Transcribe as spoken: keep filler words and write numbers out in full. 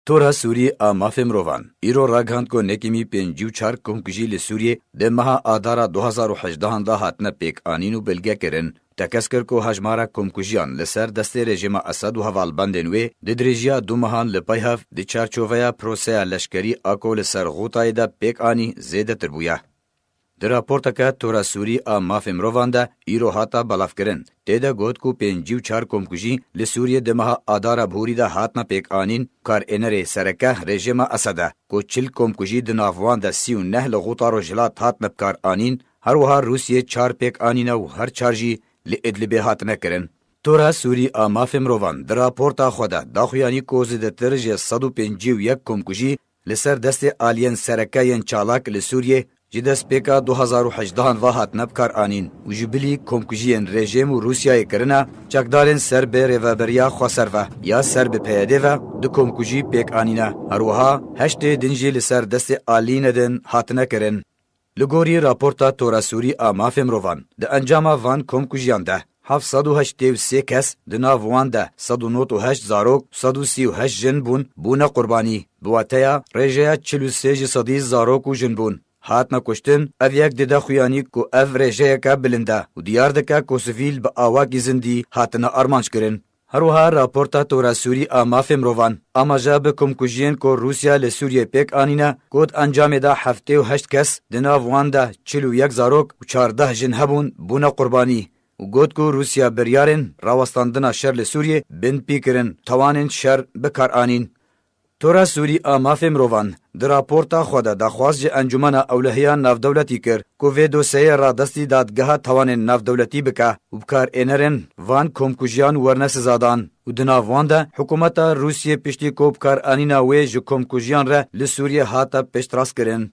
Tora Sûrî a Mafê Mirovan îro ragihand ku nekîmî pêncî û çar komkujî li Sûriyê di meha Adara du hezar û hejdehan de hatine pêkanîn û bilgekirin. Tekez kir ku hejmara komkujiyan li ser destê rejîma Esed û hevalbendên wê di dirêjiya du mehan li pey hev di çarçoveya proseya leşkerî a ku li ser Xûtayê de pêk anî zêdetir bûye. Di raporteke Tora Sûrî a Mafê Mirovan de îro hata belavkirin, tê de got ku pêncî û çar komkujî li Sûriyê di meha Adara Bihûrî de hatine pêkanîn, karênerê sereke rejîma Esed e, ku çil komkujî di nav wan de sî û neh li Xûta Rojhilat hatine bikaranîn, her wiha Rûsiyê çar pêk anîne û her çar jî li Idlibê hatine kirin. Tora Sûrî a Mafê Mirovan di raporta xwe de daxuyanî ku zêdetir ji sed û pêncî û yek komkujî li ser destê aliyên sereke yên çalak li Sûriyê ji destpêka du hezar û hejdehan ve hatine bikaranîn û ji bilî komkujiyên rejîm û Rûsyayê kirine, çekdarên ser bi rêveberiya xweser ve ya ser bi P Y D ve du komkujî pêk anîne. Her wiha heştê din jî li ser destê aliyine din hatine kirin. Li gorî raporta Tora Sûrî a Mafê Mirovan, di encama van komkujiyan de heft sed û heştê û sê kes, di nav wan de sed û nod û heşt zarok, sed û sî û heşt jin bûn, bûne qurbanî. Bi wateya rêjeya çil û sê ji sedî zarok û jin bûn. Hatine kuştin, ev yek dide xuyanî ku ev rêjeyeke bilind e û diyar dike ku sivîl bi awakî zindî hatine armanc kirin. Her wiha raporta Tora Sûrî a Mafê Mirovan amaje bi komkujiyên ku Rûsya li Sûriyê pêk anîne, got encamê de heftê û heşt kes, di nav wan de çil û yek zarok û çardeh jin hebûn, bûne qurbanî û got ku Rûsya biryarên rawestandina şer li Sûriyê binpî kirin, tewanên şer bi kar anîn. Tora Sûrî a Mafê Mirovan di raporta xwe de daxwaz ji Encûmena Ewlehiya Navdewletî kir ku vê dosyeyê radestî dadgeha tawanên navdewletî bike û bikarênerên van komkujiyan werne sizadan û di nav wan de hikûmeta Rûsiyê piştî ku bikaranîna wê ji komkujiyan re li Sûriyê hate piştrastkirin.